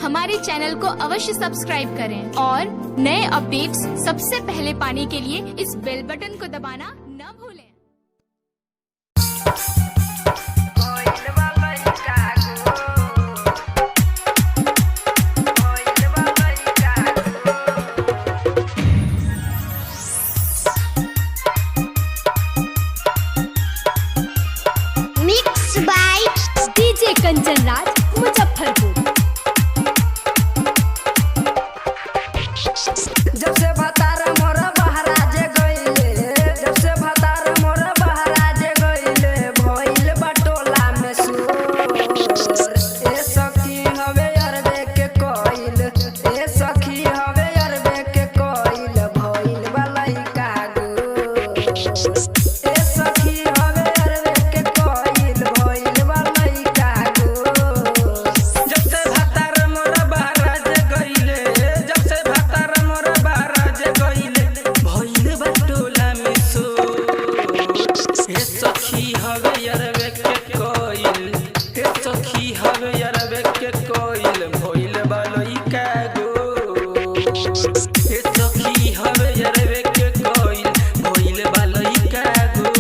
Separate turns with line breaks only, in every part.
हमारे चैनल को अवश्य सब्सक्राइब करें और नए अपडेट्स सबसे पहले पाने के लिए इस बेल बटन को दबाना न भूलें।
Mix by
DJ Kanchan Raj Muzaffarpur.
जब से भतार मोर बहराजे गइले, जब से भतार मोर बहराजे गइले, भइल बटोला में सुर। ए सखी हवे अरबे के कोइल, ए सखी हवे अरबे के कोइल, भइल बलैका गोर। ए सखी हवे अरबे के कोइल, भइल बलैका गोर।
जब से भतार मोर बहराज गइले, जब से भतार मोर बहराज गइले, भइल बटोला में सो। हे सखी हवे अरबे के कोइल, हे सखी हवे अरबे के कोइल, भइल बलैका गो। हे सखी हवे अरबे के कोइल, भइल बलैका गो।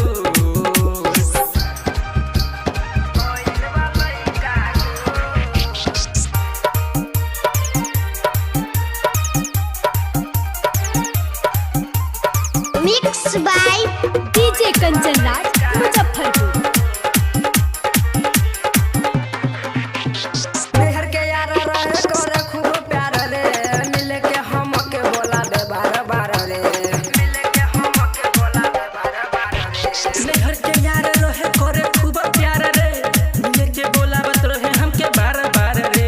भइल बलैका गोर।
Mix by
DJ Kanchan Raj Muzaffarpur.
मेहर के यार रहे करे खूब प्यार रे, मिल के हम के बोलावे बार बार रे, मिल के हम के बोलावे बार बार रे।
नैहर के यार रहे करे खूब प्यार रे, मिले के बोलावत रहे हमके बार बार रे।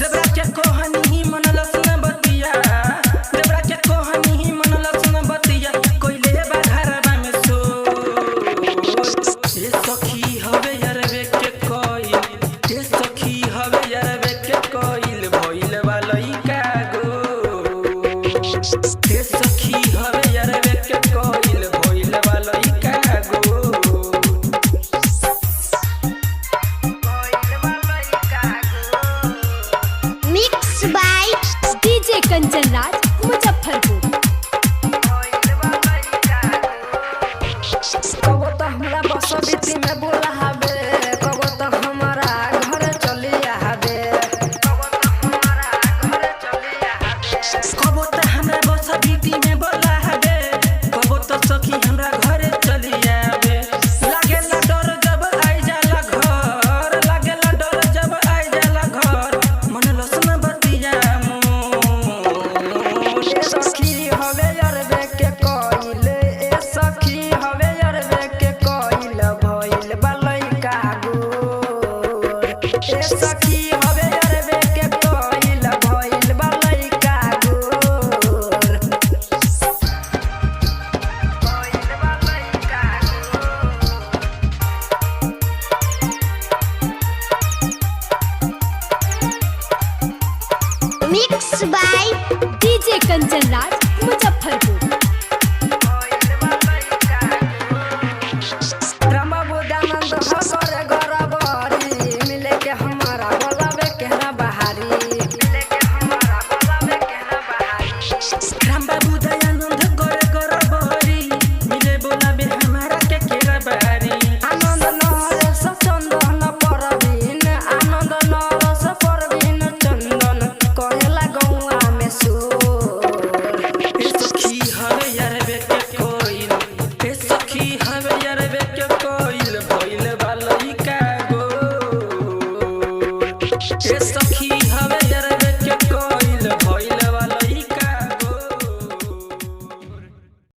देवरा के कोहनी ही मन लसन बतिया, देवरा के कोहनी ही मन लसन बतिया, कोइले बा घरवा में सो। ए सखी हवे अरबे के कोइल, ए सखी हवे अरबे के कोइल, भइल बा लइका गो। हे सखी हवे अरबे के कोइल, भइल बा लइका गो।
भइल बलैका गोर।
Mix by
DJ Kanchan Raj Muzaffarpur.
भइल बलैका गोर। कबो तो हमरा बसबिती में बोलावे, कबो तो हमरा घर चली आवे, कबो तो हमरा घर चली आवे।
कबो त हमरा बसबिती में बोलावे, कबो त सखी हमरा घरे चली आवे। लागेला डर जब आई जाला घर, लागेला डर जब आई जाला घर, मन लसन बतिया मोर।
ए सखी हवे अरबे के कोइल, ए सखी हवे अरबे के कोइल, भइल बलैका गोर। ए सखी हवे अरबे के कोइल, भइल बलैका गोर। भइल बलैका गोर।
Mix by
DJ Kanchan Raj Muzaffarpur.